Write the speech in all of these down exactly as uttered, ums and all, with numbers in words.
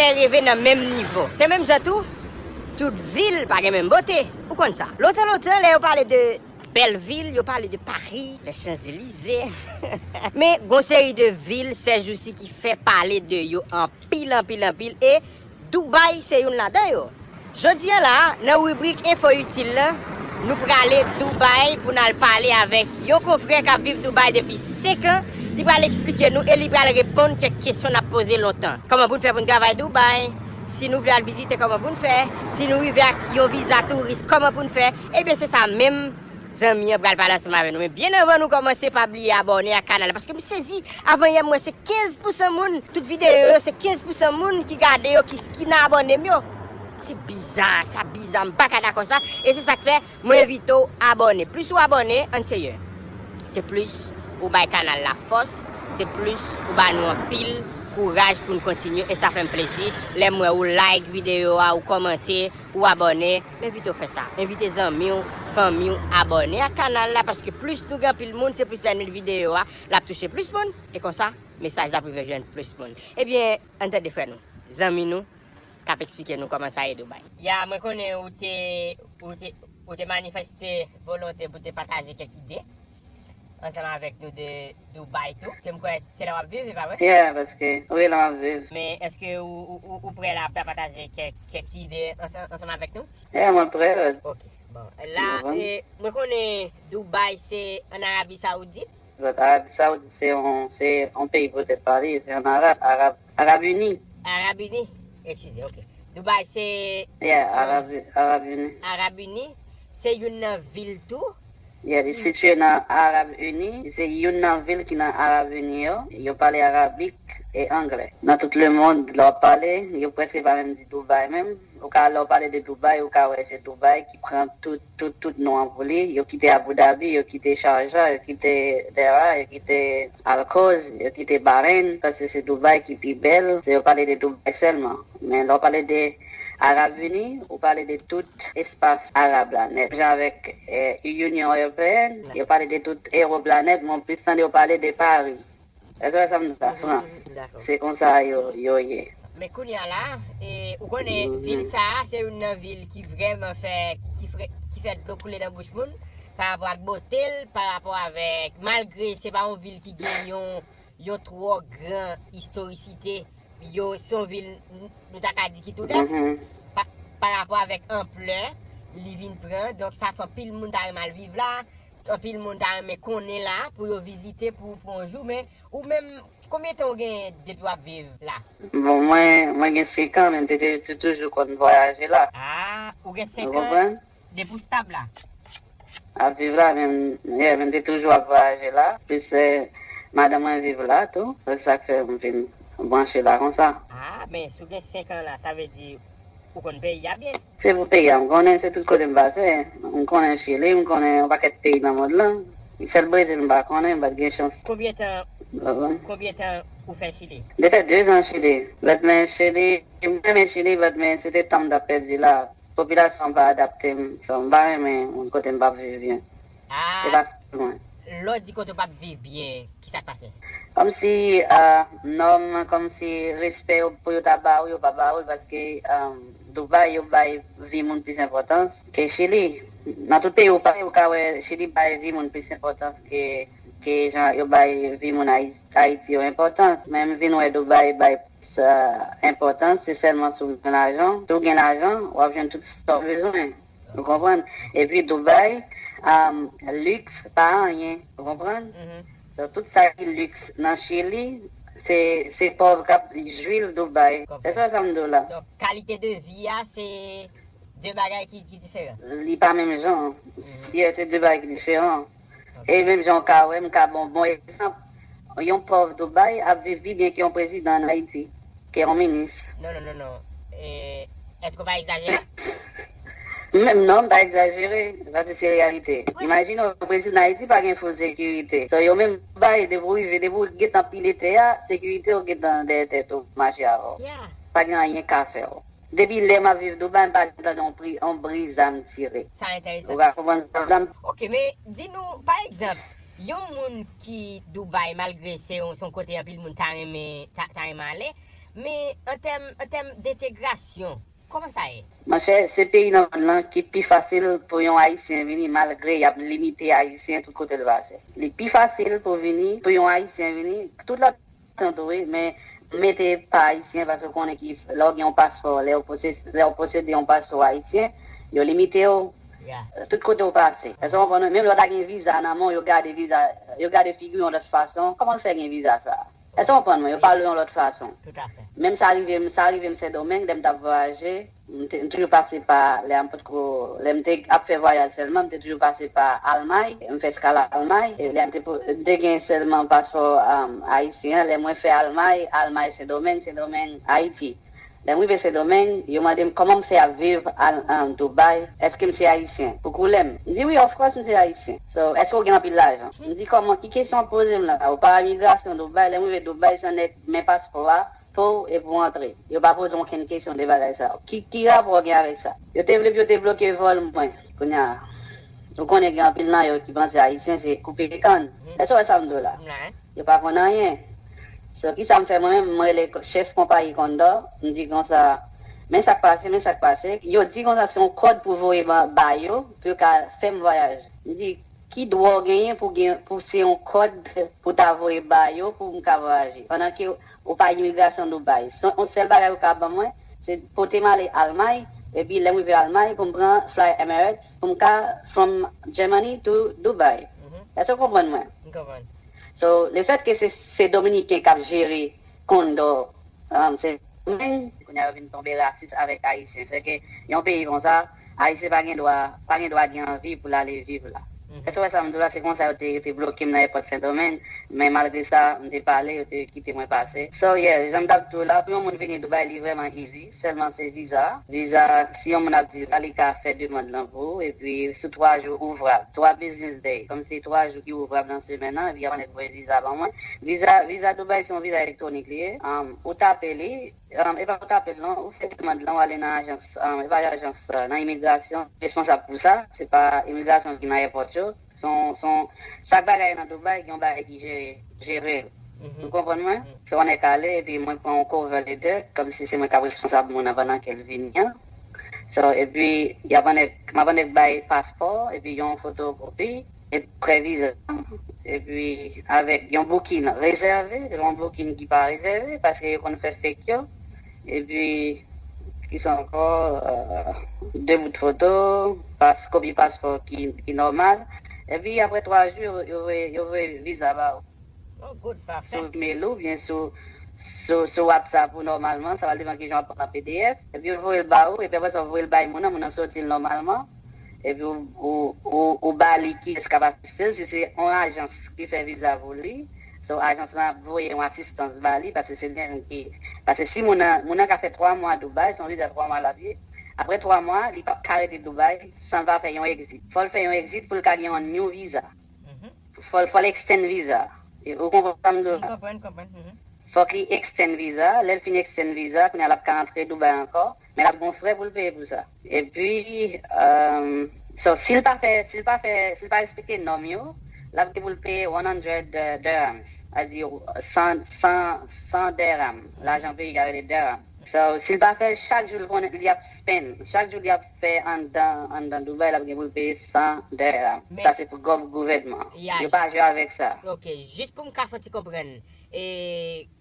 fè reve nan menm nivo. Se menm jan tou, tout vil pa gen menm bote. Ou konn sa. Lontan, lontan, lè yo pale de bèl vil, yo pale de Paris, les Champs-Élysées. Men, gon seri de vil, sèjousi, ki fè pale de yo anpil, anpil, anpil. E Dubai se youn ladan yo. Jodi a la, nan ribrik Enfo Itil la, nou prale Dubai pou n al pale avèk yon konfrè k ap viv Dubai depi senk an. Li pral eksplike nou e li pral reponn kèk kesyon n ap poze lontan. Kòman pou n fè pou n travay Dubai? Si nou vle al vizite, kòman pou n fè? Si nou rive ak yon viza touris, kòman pou n fè? Ebyen, se sa menm zanmi an pral pale ansanm avè nou. Men byen anvan nou kòmanse, pa bliye abòne ak kanal la. Paske m sezi, avan yè m wè se kenz pousan moun, tout videyo yo, se kenz pousan moun ki gade yo, ki, ki nan abòne m yo. Se biza, sa biza, m pa ka dakò sa. E se sa k fè, mwen envite w abòne. Plis ou abòne, ann serye. Se plis ou bay kanal la fòs, se plis ou ba nou anpil kouraj pou n kontinye. E sa fè m plezi, lè m wè ou like videyo a, ou kòmante, ou abòne, m envite w fè sa. Envite zanmi w, fanmi w, abòne ak kanal la, paske plis nou gen anpil moun, se plis lè n met videyo a, l ap touche plis moun, e konsa, mesaj la pou rive jwenn plis moun. Ebyen, ann tande frè nou, zanmi nou, k ap eksplike nou kòman sa ye Dubai. Ya, mwen konnen ou te, ou te, ou te manifeste volonte pou te pataje kèk ide ansanm avèk nou de Dubai tou, ke m kwè se la w ap viv, e pa vre? Yeah, paske, wi, la m ap viv. Men èske ou, ou, ou, ou prè la pou ta pataje kèk, kèk ti ide ansanm, ansanm avèk nou? Yeah, mwen prè. Ok, bon. La, e, mwen konnen Dubai se an Arabi Saoudit. But Arabi Saoudit se yon, se yon peyi poutèt pa li, se an Arab, Arab, Arab Ini. Arab Ini, eskize, ok. Dubai se, yeah, Arab, Arab Ini. Arab Ini, se youn nan vil tou. Yeah, li sitiye nan Arab Ini. Se youn nan vil ki nan Arab Ini yo. Yo pale arabik e anglè. Nan tout lemond, lè w ap pale, yo prèske pa menm di Dubai menm. Ou ka, lè w pale de Dubai, ou ka wè se Dubai ki pran tout, tout, tout non an pou li. Yo kite Abu Dhabi, yo kite Sharjah, yo kite Deira, yo kite Al Quoz, yo kite Bahrain, paske se Dubai ki pi bèl. Se yo pale de Dubai sèlman. Men lè w pale de Arab Ini, ou pale de tout espas arab la nèt. Jan avèk, eh, Unyon Ewopeyèn, yo pale de tout Ewòp la nèt, men w plis tande yo pale de Paris. Èske w wè sa m di la? Frans. Se konsa yo, yo ye. Men kounye a la, e, ou konnen vil sa a, se youn nan vil ki vrèman fè, ki fè, ki fè dlo koule nan bouch moun, pa rapò ak bote l, pa rapò avèk, malgre se pa yon vil ki gen yon, yon twò gran istorisite, yo, se yon vil, n-, nou ta ka di ki tou nèf, pa, pa rapò avèk anplè li vin pran, donk sa fè anpil moun ta renmen al viv la, anpil moun ta renmen konnen la, pou yo vizite, pou, pou yon jou, men ou menm, konbyen tan ou gen depi w ap viv la? Bon, mwen, mwen gen senk an, men m te, te, te toujou konn vwayaje la. Ah, ou gen senk an? Ou konprann? Depi w stab la? Ap viv la, men, yeah, men m te toujou ap vwayaje la. Plis, eh, madanm mwen viv la tou. Se sa k fè m vin branche la konsa. Ah, men si w gen senk an la, sa vle di ou konn peyi a byen. Se pou peyi a m konnen, se tout kote m pase. M konnen Chili, m konnen yon pakèt peyi nan mond lan. Sèl Brezil m pa konnen, m pa t gen chans. Konbyen tan, konbyen tan ou fè Chili? M te fè de zan Chili. Lòt men Chili, m renmen Chili, lòt men se te tan m t ap pèdi la. Popilasyon an pa adapte m, so m pa renmen moun kote m p ap viv byen. Ah, se pa mwen. Lè w di kote w p ap viv byen, kisa k pase? Kòmsi, ah, nòm, kòmsi respè yo pou yo ta ba ou, yo pa ba ou l, paske, ah, Dubai, yo bay vi moun plis enpòtans ke Chili. Nan tout peyi ou pase, ou ka wè Chili bay vi moun plis enpòtans ke, ke jan yo bay vi moun Ayi-, Ayiti yo enpòtans. Men m vin wè Dubai bay sa enpòtans, se sèlman si w gen lajan. Si w gen lajan, w ap jwenn tout sa w bezwen. Ou konprann? Epi Dubai, um, liks pa anyen. Ou konprann? So, tout sa ki liks nan Chili, se, se pòv k ap jwi l Dubai. Se sa sa m di w la. Donk, kalite de vi a, se de bagay ki, ki diferan. Li pa menm jan. Yeah, se de bagay ki diferan. E menm jan w ka wè, m ka ba w bon egzanp. Yon pòv Dubai ap viv pi byen ke yon prezidan ann Ayiti, ke yon minis. Non, non, non, non. E, èske w pa egzajere? Menm non, m pa egzajere, paske se reyalite. Imajine w, yon prezidan Ayiti pa gen full sekirite. So, yo menm Dubai, depi w rive, depi w gentan pile tè a, sekirite yo gentan dèyè tèt ou, mache avè w. Pa gen anyen ka fè w. Depi lè m ap viv Dubai, m pa janm tande yon pri-, yon bri zam tire. Sa enteresan. Ou ka konprann sa m di la? Ok, men di nou, pa egzanp, yon moun ki Dubai, malgre se yon, se yon kote anpil moun ta renmen, ta, ta renmen ale, Men an tèm, an tèm dentegrasyon, kòman sa ye? Monchè, se peyi nan mond lan ki pi fasil pou yon Ayisyen vini, malgre y ap limite Ayisyen tout kote l pase. Li pi fasil pou vini, pou yon Ayisyen vini, tout lòt nasyon tou wi, men mete pa Ayisyen, paske w konnen ki lè w gen yon paspò, lè w posede, lè w posede yon paspò ayisyen, yo limite w tout kote w pase. Èske w konprann? Menm lè w ta gen viza nan men w, yo gade viza, yo gade figi w yon lòt fason. Kòman w fè gen viza sa? Èske w konprann mwen? Yo pale yon lòt fason. Menm sa rive m, sa rive m Sendomeng, lè m t ap vwayaje, m te, m toujou pase pa, lè m potko, lè m te ap fè vwayaj sèlman, m te toujou pase pa Almay, m fè eskal Almay, e lè m te, po- m te gen sèlman paspò um, ayisyen an, lè mwen fè Almay, Almay Sendomeng, Sendomeng Ayiti. Lè m rive Sendomeng, yo mande m kòman m fè ap viv al- an Dubai, èske m se ayisyen? Pou koulè m. M di wi, of course m se ayisyen. So, èske w gen anpil lajan? M di kòman, ki kesyon w ap poze m la? Ou pa imigrasyon Dubai, lè m rive Dubai, se yon nèg men paspò a pou w epi w antre. Yo pa poze w okenn kesyon de bagay sa yo. Ki, ki rapò w gen avèk sa? Yo te vle pou yo te bloke vòl mwen. Kounye a, ou konnen gen anpil nan yo ki panse ayisyen se koupe kann. Èske w wè sa m di w la? Yo pa konn anyen. So, kisa m fè mwen menm? M rele chèf konpayi Condor, m di konsa, men sa k pase, men sa k pase. Yo di konsa se yon kòd pou voye ba, ba yo, pou yo ka fè m vwayaje. M di, ki dwa w genyen pou gen, pou se yon kòd pou ta voye ba yo pou m ka vwayaje? Pandan ke ou pa imigrasyon Dubai. Se yon sèl bagay ou ka ban mwen, se pote m ale Almay, epi lè m rive Almay, pou m pran Fly Emirates, pou m ka from Germany to Dubai. Èske w konprann mwen? M konprann. So, lefètke se, se Dominiken k ap jere Condor, um, se Domeng, kounye a yo vin tonbe rasis avèk Ayisyen. Se ke yon peyi konsa, Ayisyen pa gen dwa, pa gen dwa gen anvi pou l ale viv la. Èske w wè sa m di w la? Se konsa yo te, yo te bloke m nan èpòt Sendomeng, men malgre sa, m te pale, yo te kite mwen pase. So, yeah, jan m t ap di w la, pou yon moun vini Dubai, li vrèman easy. Sèlman se viza. Viza, si yon moun ap di la, li ka fè demann lan pou ou, epi sou twa jou ouvrab, twa business day, kòmsi twa jou ki ouvrab nan semèn nan, epi y ap annik voye viza ban mwen. Viza, viza Dubai se yon viza elektwonik li ye. Um, ou tape li, um, e pa ou tape l non, ou fè demann lan, ou ale nan ajans, um, e pa ajans, uh, nan imigrasyon, responsab pou sa, se pa imigrasyon ki nan èpòt yo. Se yon, se yon, chak bagay nan Dubai, gen yon bagay ki jere, jere l. Ou konprann mwen? Se yon nèg k ale, epi mwen pran yon cover letter, kòmsi se mwen k ap responsab moun nan pandan ke l vini an. So, epi, y ap annik, m ap annik bay paspò, epi yon fotokopi, epi prè viza, epi avèk yon booking rezève, yon booking ki pa rezève, paske yo konn fè fake yo. Epi, kisa ankò, euh, de bout foto, pas, kopi paspò ki, ki nòmal. Epi, apre twa jou, yo, yo voye, yo voye viza ba ou. Oh, good, pafè. Sou email ou, oubyen sou, sou, sou WhatsApp ou nòmalman, sa va depann kijan w ap pran P D F. Epi, yo voye l ba ou, epi apre sa, ou voye l bay moun nan, moun nan soti l nòmalman. Epi, ou, ou, ou, ou ba li kiyès k ap asiste l, si se yon ajans ki fè viza pou li. So, ajans lan ap voye yon asistans ba li, paske se li menm ki, paske si moun nan, moun nan ka fè twa mwa Dubai, se yon viza twa mwa l ap ye. Apre twa mwa, li p ap ka rete Dubai san l pa fè yon exit. Fò l fè yon exit pou l ka gen yon new viza. Fò l, fò l extend viza. E, ou konprann sa m di w la? M konprann, konprann. Mhm. Fòk li extend viza. Lè l fin extend viza, kounye a l ap ka antre Dubai ankò. Men l ap gen yon frè pou l peye pou sa. Epi, um, so, si l pa fè, si l pa fè, si l pa respekte nòm yo, l ap gen pou l peye one hundred dirhams. Sa di, san, san, san dèrham. Lajan peyi a rele dèrham. So, si l pa fè, chak jou l konnen li ap spend. Chak jou li ap fè anndan, anndan Dubai, l ap gen pou l peye san dèrham. Sa se pou gòv gouvènman. Yo pa jwe avèk sa. Ok, jis pou m ka fè yon ti konprann. E,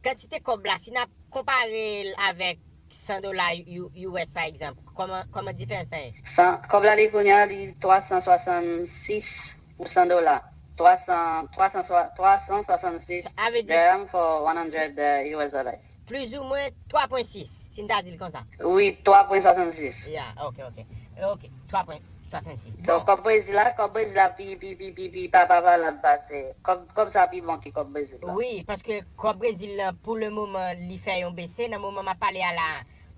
kantite kòb la, si n ap konpare l avèk san dola U S pa egzanp, kòman, kòman diferans lan ye? San, kòb la li kounye a, li twa san swasann sis pou san dola. Twa san, twa san, twa san swasann sis dèrham for one hundred U S dollar. Plizoumwen twa pwen sis, si n ta di l konsa. Wi, twa pwen swasann sis. Ya, ok, ok. Ok, twa pwen swasann sis. Bon. Donk, kòb Brezil la, kòb Brezil la pi, pi, pi, pi, pi pa, pa valab pase. Kòb, kòb sa pi bon ke kòb Brezil la. Wi, paske kòb Brezil la, pou le moman, li fè yon bese. Nan moman m ap pale a la,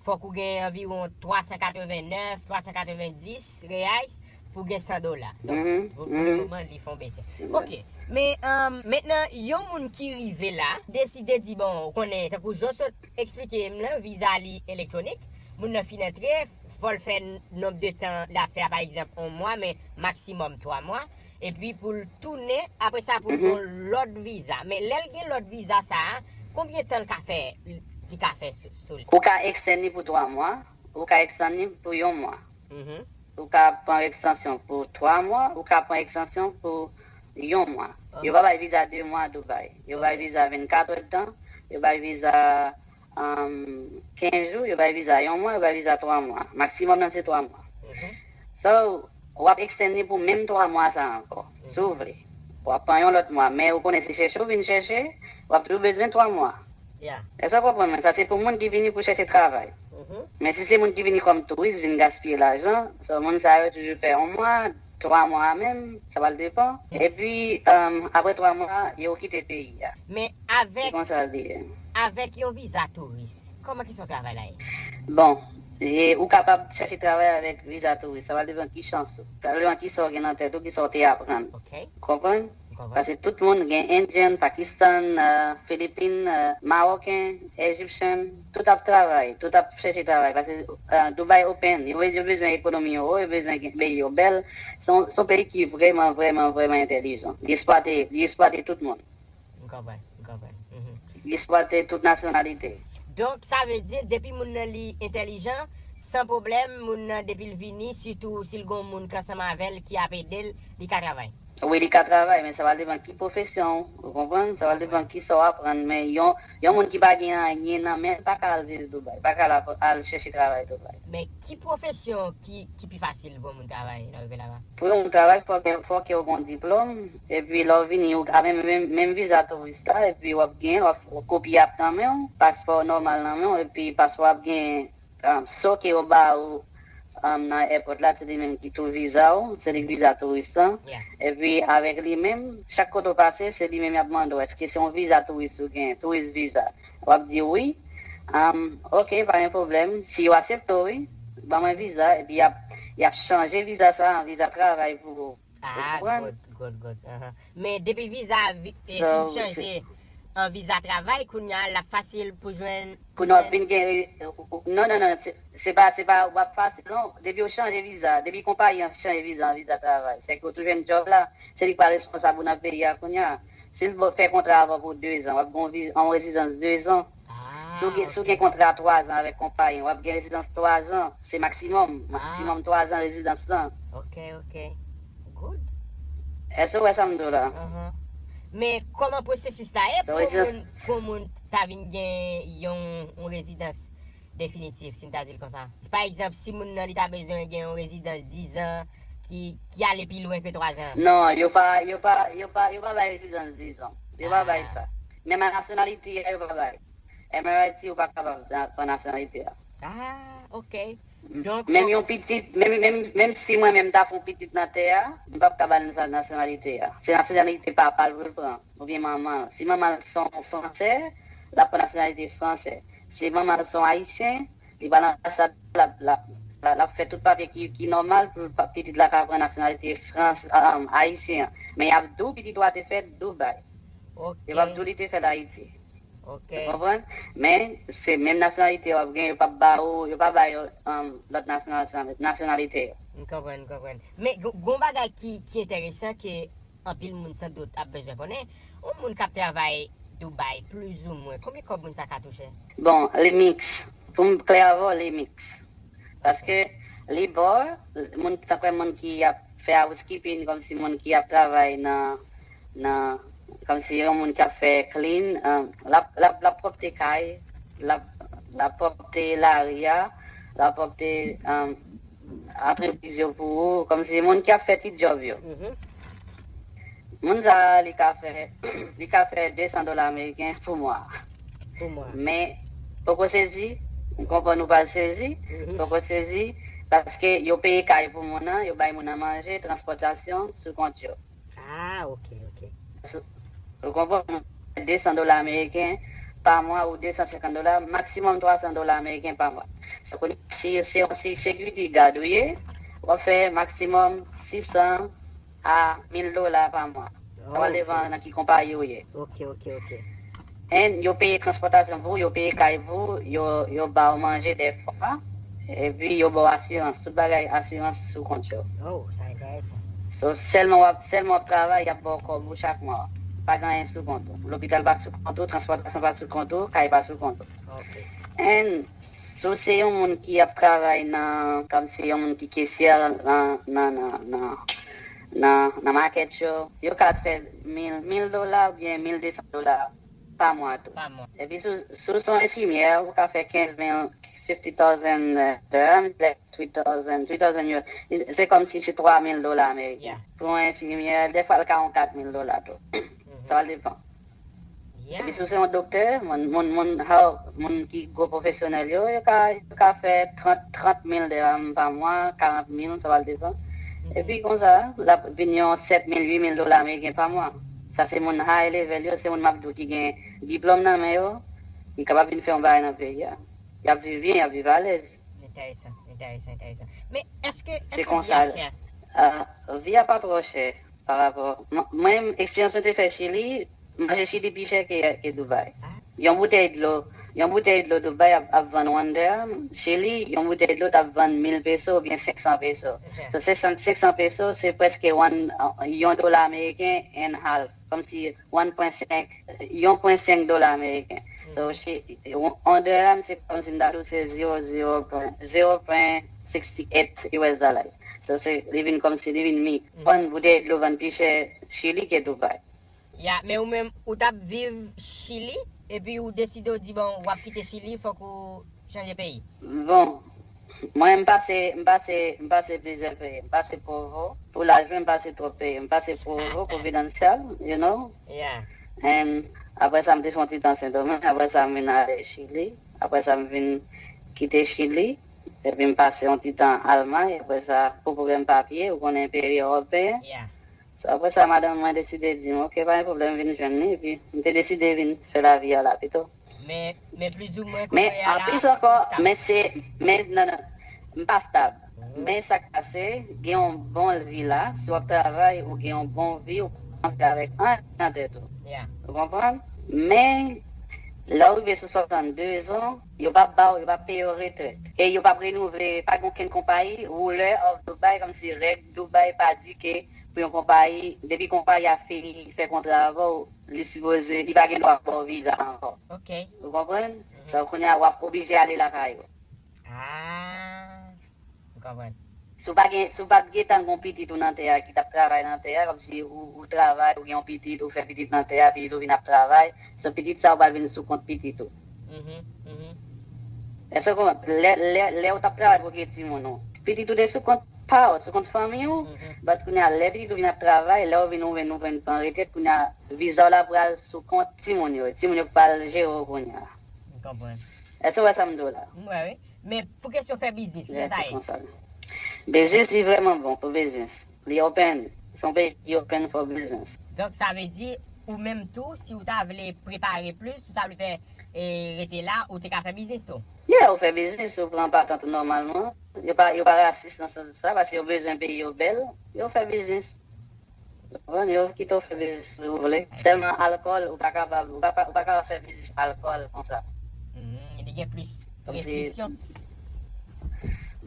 fòk ou gen anviwon twa san katreven nèf, twa san katreven dis reais pou gen san dola. Donk, pou, pou le moman, li fè yon bese. Ok. Men, um, mentnan, yon moun ki rive la, deside di, bon, ou konnen, tankou Jean sot eksplike m lan, viza li elektwonik, moun nan fin antre, fò l fè nonb de tan l ap fè a, pa egzanp, yon mwa, men maksimòm twa mwa. Epi pou l tounen, apre sa pou l gen yon lòt viza. Men lè l gen lòt viza sa a, konbyen tan l ka fè li ka fè sou, sou li. Ou ka extend li pou twa mwa, ou ka extend li pou yon mwa. Ou ka pran ekstansyon pou twa mwa, ou ka pran ekstansyon pou yon mwa. Yo pa bay viza de mwa Dubai. Yo bay viza vennkat èdtan, yo bay viza um, kenz jou, yo bay viza yon mwa, yo bay viza twa mwa. Maksimòm nan se twa mwa. So, w ap extend li pou menm twa mwa sa ankò, si w vle. W ap pran yon lòt mwa, men ou konnen se chèche w vin chèche, w ap toujou bezwen twa mwa. Èske w konprann mwen? Sa se pou moun ki vini pou chèche travay. Men si se moun ki vini kòm touris, vin gaspiye lajan, so moun sa yo toujou fè yon mwa, twa mwa menm, sa pral depann. Epi, um, apre twa mwa, yo kite peyi a. Men avèk, se konsa l ye. Avèk yon viza touris, kòman kesyon travay la ye? Bon, e, ou kapab chèche travay avèk viza touris. Sa pral depann ki chans ou. Sa pral depann ki sa w gen nan tèt ou, ki sa w te aprann. Konprann? Paske tout moun gen Indian, Pakistan, uh, Filipin, uh, Mawoken, Egyptian, tout ap travay, tout ap chèche travay. Paske uh, Dubai open, yo, yo bezwen ekonomi yo wo, yo bezwen gen peyi yo bèl. Se yon, se yon peyi ki vrèman, vrèman, vrèman entèlijan. Li eksplwate, li eksplwate tout moun. M konprann, m konprann. Li eksplwate tout nasyonalite. Donk, sa vle di, depi moun nan li entèlijan, san pwoblèm, moun nan depi l vini, sitou si l gen yon moun k ansanm avè l ki ap ede l, li ka travay. Wi, li ka travay, men sa va depann ki pwofesyon w, ou konprann? Sa va depann ki sa w aprann, men yon, yon moun ki pa gen anyen nan men l pa ka al viv Dubai, pa ka al, al chèche travay Dubai. Men ki pwofesyon ki, ki pi fasil pou yon moun travay lè w rive laba? Pou yon moun travay, fòk, fòk ke w gen yon diplòm, epi lè w vini, ou ka menm, menm, menm viza touris la, epi w ap gen, w ap, kopi ap nan men w, paspò nòmal nan men w, epi paspò ap gen um, so ke yo ba ou um, nan airport la, se li menm ki tou viza ou, se li viza touris lan. Epi avèk li menm, chak kote w pase, se li menm y ap mande w, èske se yon viza touris ou gen, touris viza. W ap di wi. Um, ok, pa gen pwoblèm. Si yo aksepte w, wi, ban mwen viza, epi y ap, y ap chanje viza sa an viza travay pou ou. Ah, good, good, good. Men depi viza vi- e fin chanje an viza travay, kounye a l ap fasil pou jwenn. Pou nou vin gen. Non, non, non, se pa, se pa w ap fasil, non. Depi yo chanje viza, depi konpayi an chanje viza an viza travay, se ke w tou jwenn djòb la, se li k pa responsab ou nan peyi a kounye a. Si l fè kontra avè w pou dezan, w ap gen yon rezidans dezan. Si w gen, si w gen kontra twazan avèk konpayi an, w ap gen rezidans twazan. Se maksimòm, maksimòm twazan rezidans lan. Ok, ok. Good. Èske w wè sa m di w la? Men kòman pwosesis la ye pou yon moun, pou yon moun ta vin gen yon, yon rezidans definitif, si n ta di l konsa? Pa egzanp, si moun nan li ta bezwen gen yon rezidans dizan ki, ki ale pi lwen ke twazan. Non, yo pa, yo pa, yo pa, yo pa bay rezidans dizan. Yo pa bay sa. Menm a nasyonalite a, yo pa bay. Emirati, ou pa kapab pran nasyonalite a. Ah, ok. Donk, menm yon pitit, menm, menm, menm si mwen menm ta fè yon pitit nan tè a, m p ap ka ba l nasyonalite a. Se nasyonalite papa l pou l pran, oubyen manman l. Si manman l se yon fransè, l ap pran nasyonalite fransè. Si manman l se yon ayisyen, li pral anbasad, l ap, l ap, l ap fè tout papye ki, ki nòmal pou pitit la ka pran nasyonalite frans, ayisyen an. Men y ap di w pitit ou a te fèt Dubai. Yo p ap di w li te fèt Ayiti. Ou konprann? Men se menm nasyonalite w ap gen, yo p ap ba ou, yo pa bay lòt nasyonalite yo. M konprann, m konprann. Men gon bagay ki, ki enteresan ke anpil moun san dout ap bezwen konnen, yon moun k ap travay Dubai, plizoumwen, konbyen kòb moun sa ka touche? Bon, li miks. Pou m klè avè w, li miks. Paske li bon, moun, tankou moun ki ap fè housekeeping, kòmsi moun ki ap travay nan, nan, kòmsi yon moun ki ap fè clean, l ap, l ap, l ap pwòpte kay, l ap, l ap pwòpte lari a, l ap pwòpte antrepriz yo pou ou, kòmsi moun ki ap fè ti djòb yo. Moun sa a, li ka fè, li ka fè de san dola ameriken pou mwa. Pou mwa. Men, poko sezi, m konprann ou pral sezi, poko sezi, paske yo peye kay pou moun nan, yo bay moun nan manje, transpòtasyon, sou kont yo. Ah, ok, ok. Ou konprann? De san dola ameriken pa mwa ou de san senkant dola, maksimòm twa san dola ameriken pa mwa. Sa kounye a, si se yon security guard ou ye, w ap fè maksimòm sis san a mil dola pa mwa. Sa va depann nan ki konpayi ou ye. Ok, ok, ok. And yo peye transpòtasyon pou ou, yo peye kay pou ou, yo, yo ba w manje dèfwa, epi yo ba w asirans, tout bagay asirans sou kont yo. Oh, sa enteresan. So, sèlman w ap, sèlman w ap travay, y ap ba w kòb ou chak mwa. pa gen anyen sou kont ou. Lopital pa sou kont ou, transpòtasyon pa sou kont ou, kay pa sou kont ou. And si w se yon moun ki ap travay nan, kòm se yon moun ki kesyè nan, nan, nan, nan, nan, nan makèt yo, yo ka fè mil, mil dola oubyen mil de san dola pa mwa tou. Pa mwa. Epi si w, si w se yon enfimyè, ou ka fè kenz mil, fifty thousand dirhams, like three thousand, three thousand euro. Se kòm si se twa mil dola ameriken. Yeah. Pou yon enfimyè, dèfwa l ka yon kat mil dola tou. Sa va depann. Yeah. Epi si w se yon doktè, moun, moun, moun, how, moun ki gwo pwofesyonèl yo, yo ka, yo ka fè trant, trant mil dirham pa mwa, karant mil, sa va depann. Epi konsa, l ap vin yon sèt mil, uit mil dola ameriken pa mwa. Sa se moun high level yo, se moun m ap di w ki gen diplòm nan men yo, ki kapab vin fè yon bagay nan peyi a. Y ap viv byen, y ap viv alèz. Enteresan, enteresan, enteresan. Men èske, èske vi a chè? Ah, vi a pa twò chè pa rapò. Mwen, mwen, eksperyans mwen te fè Chili, manje Chili pi chè ke, ke Dubai. Yon boutèy dlo, yon boutèy dlo Dubai ap, ap vann one dirham, Chili, yon boutèy dlo t ap vann mil peso oubyen senk san peso. So, senk san, senk san peso, se prèske one, yon dola ameriken and half. Kòmsi one pwen senk, yon pwen senk dola ameriken. So, se, yon dirham, se kòmsi m ta di w se zero, zero pwen, zero pwen sixty eight U S dollars. So, se, li vin kòmsi, li vin mi. Vann boutèy dlo vann pi chè Chili ke Dubai. Ya, men ou menm, ou t ap viv Chili, epi ou deside, ou di, bon, w ap kite Chili, fòk ou chanje peyi. Bon, mwen, m pase, m pase, m pase plizyè peyi. M pase Provo. Pou laj mwen, m pase twòp peyi. M pase Provo, Providencial, you know. Yeah. And apre sa, m te fè yon ti tan Sendomeng. Apre sa, m vin ale Chili. Apre sa, m vin kite Chili. Epi m pase yon ti tan Almay. Apre sa, pou pwoblèm papye, ou konnen peyi ewopeyen. Yeah. So, apre sa, madanm mwen deside di m, "Ok, pa gen pwoblèm, vin jwenn li." Epi, m te deside vin fè lavi a la pito. Men, men plizoumwen kote a la, anplis ankò, men se, men, non, non, m pa stab. Men sa k pase, gen yon bon vi la, si w ap travay, ou gen yon bon vi, ou pa antre avèk anyen nan tèt ou. Yeah. Ou konprann? Men, lè w rive sou swasannde zan, yo p ap ba w, yo p ap peye w retrèt. E yo p ap renouvle, pa gen okenn konpayi, ruler of Dubai, kòmsi règ Dubai pa di ke pou yon konpayi, depi konpayi a fini fè kontra avè w, li sipoze, li pa gen dwa ba w viza ankò. Ok. Ou konprann? Donk, kounye a, w ap oblije ale lakay ou. Ah, m konprann. Si w pa gen, si w pa t gentan gen yon pitit ou nan tè a ki t ap travay nan tè a, kòmsi ou, ou travay, ou gen yon pitit, ou fè pitit nan tè a, pitit ou vin ap travay, so pitit sa a ou pral vin sou kont pitit ou. Mhm, mhm. Èske w konprann? Lè, lè, lè ou t ap travay pou okipe timoun ou, pitit ou te sou kont pa w, sou kont fanmi w, but kounye a, lè pitit ou vin ap travay, lè ou vin, ou vin, ou vin pran retrèt, kounye a, viza w la pral sou kont timoun yo. Timoun yo k pral jere w kounye a. M konprann. Èske w wè sa m di w la? M wè, wi. Men pou kesyon fè biznis, kijan sa ye? Konsa. Biznis, li vrèman bon pou biznis. Li open. Se yon peyi ki open for business. Donk, sa vle di, ou menm tou, si w ta vle prepare plis, ou ta vle fè, e, rete la, ou te ka fè biznis tou? Yeah, ou fè biznis, ou pran patant ou nòmalman. Yo pa, yo pa rasis nan sans sa, paske yo bezwen peyi yo bèl, yo fè biznis. Konprann? Yo kite w fè biznis si w vle. Sèlman alkòl, ou pa kapab, ou pa, ou pa kapab fè biznis alkòl konsa. Mhm, li gen plis restriksyon.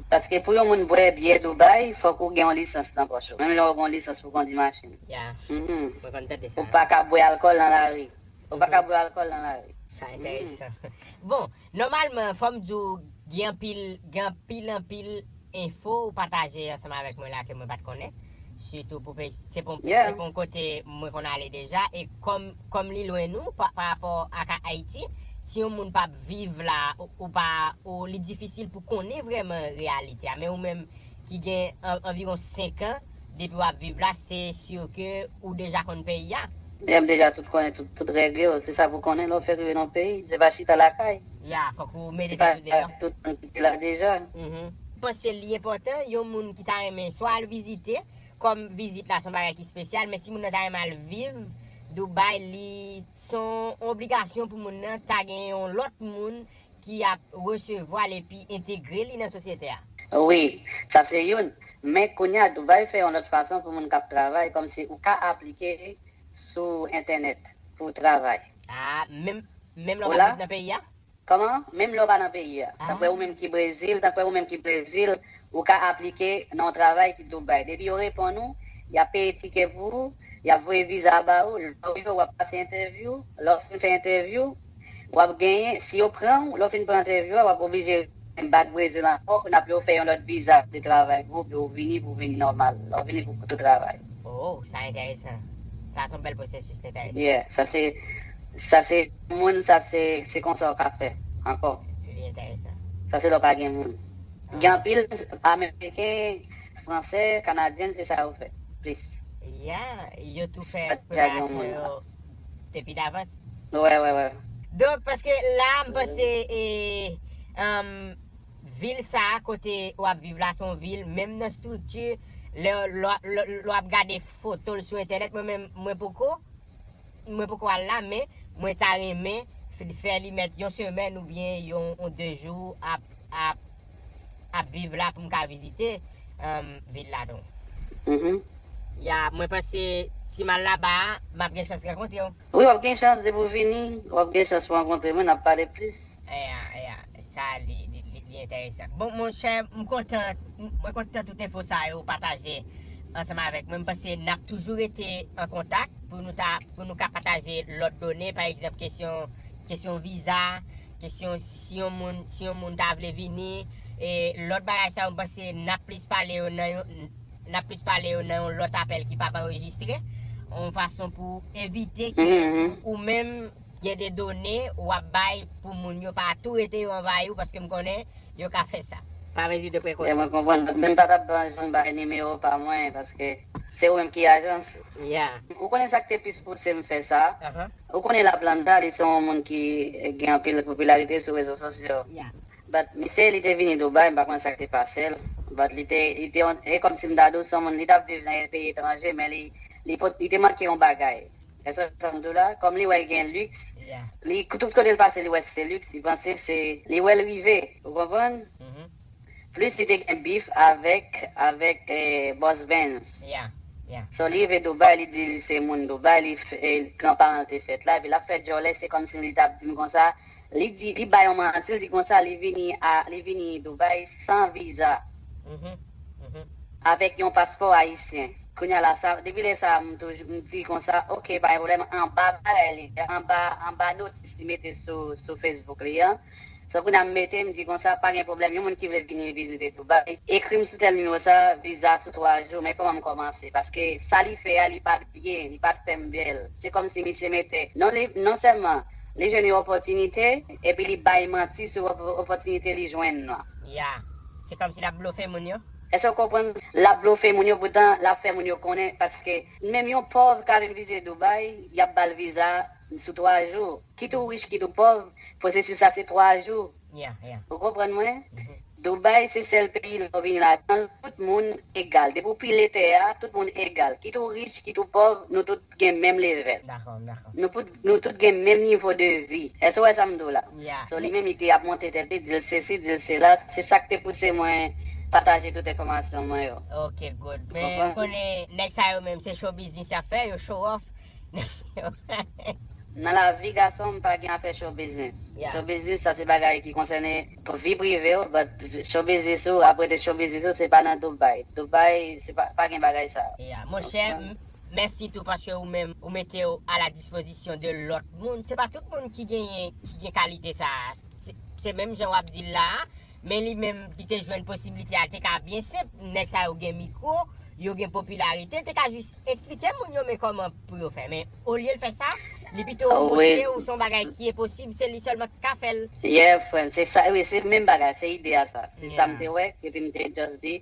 Paske pou yon moun bwè byè Dubai, fòk ou gen yon lisans nan pòch ou. Menm lè w gen yon lisans pou kondi machin. Ya. Mhm. Mwen konn tande sa. Ou pa ka bwè alkòl nan lari. Ou pa ka bwè alkòl nan lari. Sa enteresan. Bon, nòmalman, fò m di w, gen anpil, gen anpil, anpil enfo ou pataje ansanm avèk mwen la ke mwen pa t konnen. Sitou pou peyi, se pou, se pou yon kote mwen konn ale deja. E kòm, kòm li lwen nou, pa, pa rapò ak Ayiti, si yon moun p ap viv la, ou, ou pa, ou, li difisil pou konnen vrèman reyalite a. Men ou menm ki gen an, anviwon senk an, depi w ap viv la, se si ke ou deja konn peyi a. Men m deja tout konnen, tout, tout règle yo. Se sa pou konnen lè w fèk rive nan yon peyi. Se pa chita lakay. Ya, fòk ou mete tèt ou deyò. Se pa tout moun ki te la deja. Mhm. M panse li enpòtan, yon moun ki ta renmen swa al vizite, kòm vizit la se yon bagay ki espesyal, men si moun nan ta renmen al viv Dubai, li se yon obligasyon pou moun nan ta gen yon lòt moun ki ap resevwa l epi entegre li nan sosyete a. Wi, sa se youn. Men kounye a, Dubai fè yon lòt fason pou moun k ap travay, kòmsi ou ka aplike sou entènèt pou w travay. Ah, menm, menm lè w pa viv nan peyi a? Kòman? Menm lè w pa nan peyi a. Tanpre ou menm ki Brezil, tanpre ou menm ki Brezil, ou ka aplike nan yon travay ki Dubai. Depi yo reponn ou, y ap peye tikè pou ou, Y ap voye viza ba ou, lè w rive w ap pase entèvyou, lè w fin fè entèvyou, w ap genyen, si yo pran w, lè w fin pran entèvyou a, w ap oblije bat Brezil ankò, kounye a pou yo fè yon lòt viza de travay pou ou, pou ou vini, pou ou vini nòmal, lè w vini pou, pou tou travay. Oh, sa enteresan. Sa se yon bèl pwosesis, enteresan. Yeah, sa se, sa se moun, sa se, se konsa w ka fè ankò. Li enteresan. Sa se lè w pa gen moun. Gen anpil Ameriken, Fransè, Kanadyen, se sa yo fè plis. Yeah, yo tou fè preparasyon yo depi davans. Wè, wè, wè. Donk, paske la, m panse, e, um, vil sa a kote w ap viv la, se yon vil, menm nan estrikti, lè, lè, lè, lè w ap gade foto l sou entènèt, mwen menm, mwen poko, mwen poko al la, men mwen ta renmen f-, fè li mèt yon semèn oubyen yon, yon de jou ap, ap, ap viv la pou m ka vizite, um, vil la tou. Mhm. Ya, mwen panse si m al laba a, m ap gen chans rankontre w. Wi, w ap gen chans depi w vini, w ap gen chans pou rankontre mwen, n ap pale plis. Ya, ya, sa li, li, li, li enteresan. Bon, monchè, m kontan, m, mwen kontan tout enfo sa yo pataje ansanm avèk mwen. M panse n ap toujou rete an kontak pou nou ta, pou nou ka pataje lòt done, pa egzanp, kesyon, kesyon viza, kesyon si yon moun, si yon moun ta vle vini, e lòt bagay sa yo, m panse n ap plis pale yo nan yon, n ap plis pale yo nan yon lòt apèl ki p ap anrejistre, yon fason pou evite ke, mhm, ou menm gen de done w ap bay pou moun yo pa tou rete yo anvayi w, paske m konnen yo ka fè sa. Pa mezi de prekosyon. Mwen konprann, men m pa t ap janm bay nimewo pa mwen, paske se ou menm ki ajans. Ya. Ou konnen sa k te plis pouse m fè sa? Aha. Ou konnen Laplanta, li se yon moun ki gen anpil popilarite sou rezo sosyo. Ya. But misye, li te vini Dubai, m pa konn sa k te pase l. But li te, li te, e kòmsi m ta di w, se yon moun, li t ap viv nan peyi etranje, men li, li pot-, li te manke yon bagay. Èske w konprann tou la? Kòm li wè l gen liks, ya, li, tout kote l pase, li wè se liks, li panse se, li wè l rive, ou konprann? Mhm. Plis li te gen bif avèk, avèk, eh, Boss Benz. Ya, ya. So, li rive Dubai, li di li se moun Dubai, li f-, eh, granparan l te fèt la, epi l ap fè djòlè, se kòmsi li t ap di m konsa, li di, li bay yon manti, li di konsa, li vini a, li vini Dubai san viza. Mhm, mhm. Avèk yon paspò ayisyen. Kounye a la, sa, depi lè sa a, m toujou, m di konsa, "Ok, pa gen pwoblèm," anba bagay li, anba, anba notis li mete sou, sou Facebook li an. So, kounye a m mete, m di konsa, "Pa gen pwoblèm, yon moun ki vle vini vizite Dubai, ekri m sou tèl nimewo sa, viza sou twa jou, men kòman m kòmanse?" Paske sa li fè a, li pa t byen, li pa t fè m bèl. Se kòmsi misye mete, non, li, non sèlman, li jwenn yon opòtinite, epi li bay manti sou op-, opòtinite li jwenn nan. Ya. Se kòmsi l ap blofe moun yo? Èske w konprann? L ap blofe moun yo, poutan l ap fè moun yo konnen, paske menm yon pòv ka vin vizite Dubai, y ap ba l viza sou twa jou. Kit ou rich, kit ou pòv, pwosesis la se twa jou. Ya, ya. Ou konprann mwen? Mhm. Dubai se sèl peyi lè w vini ladan l, tout moun egal. Depi w pile tè a, tout moun egal. Kit ou rich, kit ou pòv, nou tout gen menm levèl. Dakò, dakò. Nou tout, nou tout gen menm nivo de vi. Èske w wè sa m di w la? Ya. So, li menm, li te ap monte tèt li, di l sesi, di l sela. Se sa k te pouse mwen pataje tout enfòmasyon mwen yo. Ok, good. Men, ou konnen, nèg sa yo menm, se show business y ap fè, yo show off. Nan lavi, gason, m pa gen afè show business. Ya. Show business, sa se bagay ki konsène vi prive w, but show business ou, apre de show business ou, se pa nan Dubai. Dubai, se pa, pa gen bagay sa. Ya, monchè, m-, mèsi tou paske ou menm, ou mete w a la dispozisyon de lòt moun. Se pa tout moun ki genyen, ki gen kalite sa a. Se, se menm jan w ap di l la a, men li menm, li te jwenn posiblite a, te ka byen senp. Nèg sa yo gen mikwo, yo gen popilarite, te ka jis eksplike moun yo men kòman pou yo fè. Men olye l fè sa, li pito montre w se yon bagay ki enposib, se li sèlman ki ka fè l. Yeah, frè m, se sa, wi, se menm bagay, se ide a sa. Se sa m te wè, epi m te just di,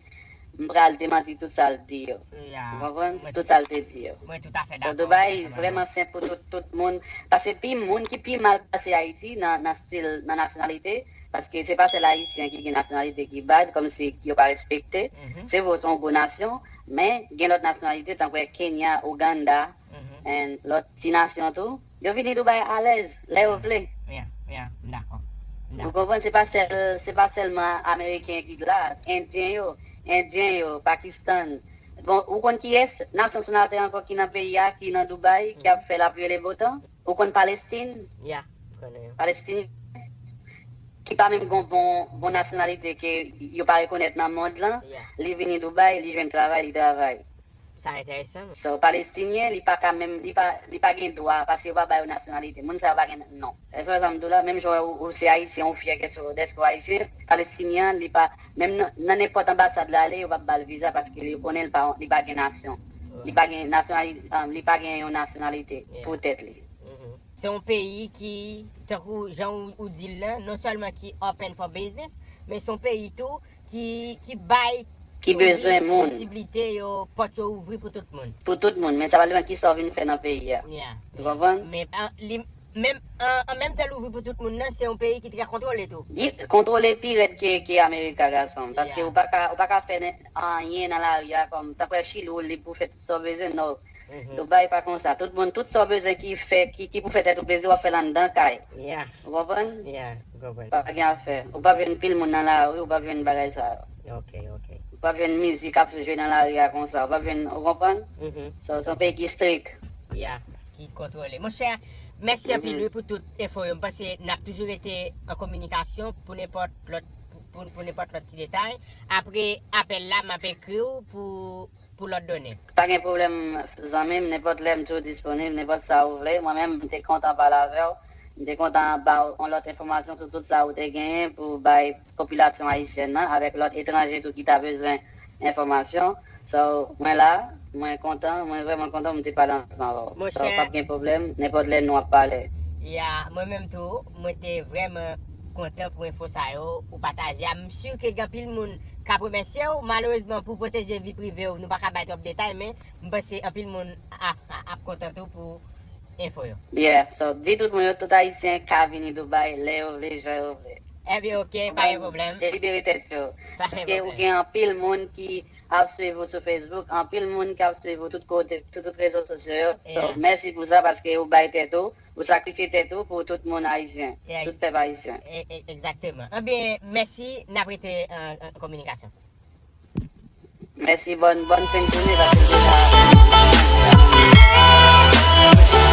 m pral demanti tout sa l di yo. Ou konprann? Tout sa l te di yo. Mwen toutafè dakò. Dubai vrèman senp pou tout, tout moun. Paske pi moun ki pi mal pase Ayiti nan, nan stil, nan nasyonalite, paske se pa sèl Ayisyen ki gen nasyonalite ki bad, kòmsi yo pa respekte. Se vre, se yon gwo nasyon, men gen lòt nasyonalite, tankou Kenya, Ouganda, and lòt ti nasyon tou. Yo vini Dubai alèz, lè yo vle. Yeah, yeah, m dakò. M dakò. Ou konprann, se pa sèl, se pa sèlman Ameriken ki la, Endyen yo, Endyen yo, Pakistan. Bon, ou konn kiyès nasyon sou latè ankò ki nan peyi a, ki nan Dubai, ki ap fè lapli e le beau temps? Ou konn Palestin? Yeah, m konnen yo. Palestin, ki pa menm gon bon, bon nasyonalite ke yo pa rekonèt nan mond lan, li vini Dubai, li jwenn travay, li travay. Sa enteresan. So, palestinyen, li pa ka menm, li pa, li pa gen dwa, paske yo pa ba yo nasyonalite. Moun sa yo pa gen non. Èske w sa m di w la, menm jan ou, ou se ayisyen, ou fyè kèt sou, dèske w ayisyen, palestinyen, li pa, menm nan, nan nenpòt anbasad l ale, yo p ap ba l viza paske yo konnen li pa, li pa gen nasyon. Li pa gen nasyonali-, um, li pa gen yon nasyonalite pou tèt li. Se yon peyi ki, tankou jan ou, ou di l lan, non sèlman ki open for business, men se yon peyi tou ki, ki bay touris posiblite yo, pòt yo ouvri pou tout moun. Pou tout moun, men sa pa depann kisa w vin fè nan peyi a. Ou konprann? Men, an, li, menm, an, an menm tan l ouvri pou tout moun nan, se yon peyi ki trè kontwole tou. Li kontwole pi rèd ke, ke Amerika, gason m. Paske ou pa ka, ou pa ka fè nen-, anyen nan lari a kòm, tanpre Chili, ou lib pou fè tout sa w bezwen, non. Dubai pa konsa. Tout moun, tout sa w bezwen ki fè, ki, ki pou fè tèt ou plezi, w ap fè l anndan kay. Ou konprann? Pa gen afè. Ou p ap jwenn pil moun nan lari, ou p ap jwenn bagay sa yo. Ou p ap jwenn mizik ap jwe nan lari a konsa. Ou p ap jwenn, ou konprann? So, se yon peyi ki strik. Ki kontwole. Monchè, mèsi anpil wi pou tout enfo yo. M panse n ap toujou rete an kominikasyon pou nenpòt lòt, pou, pou nenpòt lòt ti detay. Apre apèl la, m ap ekri w pou pou lòt done. Pa gen pwoblèm, zanmi m, nenpòt lè m toujou disponib, nenpòt sa ou vle. Mwen menm, m te kontan pale avè w. M te kontan ba w yon lòt enfòmasyon sou tout sa ou te genyen pou bay popilasyon ayisyèn nan, avèk lòt etranje tou ki ta bezwen enfòmasyon. So, mwen la, mwen kontan, mwen vrèman kontan pou m te pale ansanm avè w. So, p ap gen pwoblèm, nenpòt lè nou ap pale. Ya, mwen menm tou, mwen te vrèman kontan pou enfo sa yo ou pataje a. M si ke gen anpil moun k ap remèsye w. Malerezman, pou pwoteje vi prive w, nou pa ka bay twòp detay, men m panse anpil moun ap, ap, ap kontan tou pou enfo yo. Yeah, so, di tout moun yo, tout Ayisyen ka vini Dubai lè yo vle, jan yo vle. Ebyen, oke, pa gen pwoblèm. Delibere tèt yo. Paske ou gen anpil moun ki ap swiv ou sou Facebook, anpil moun k ap swiv ou tout kote, sou tout rezo sosyo yo. So, mèsi pou sa, paske ou bay tèt ou, ou sakrifye tèt ou pou tout moun ayisyen, tout pèp ayisyen. Egzakteman. Ebyen, mèsi, n ap rete an, an kominikasyon. Mèsi, bòn, bòn fen jounen, paske m deja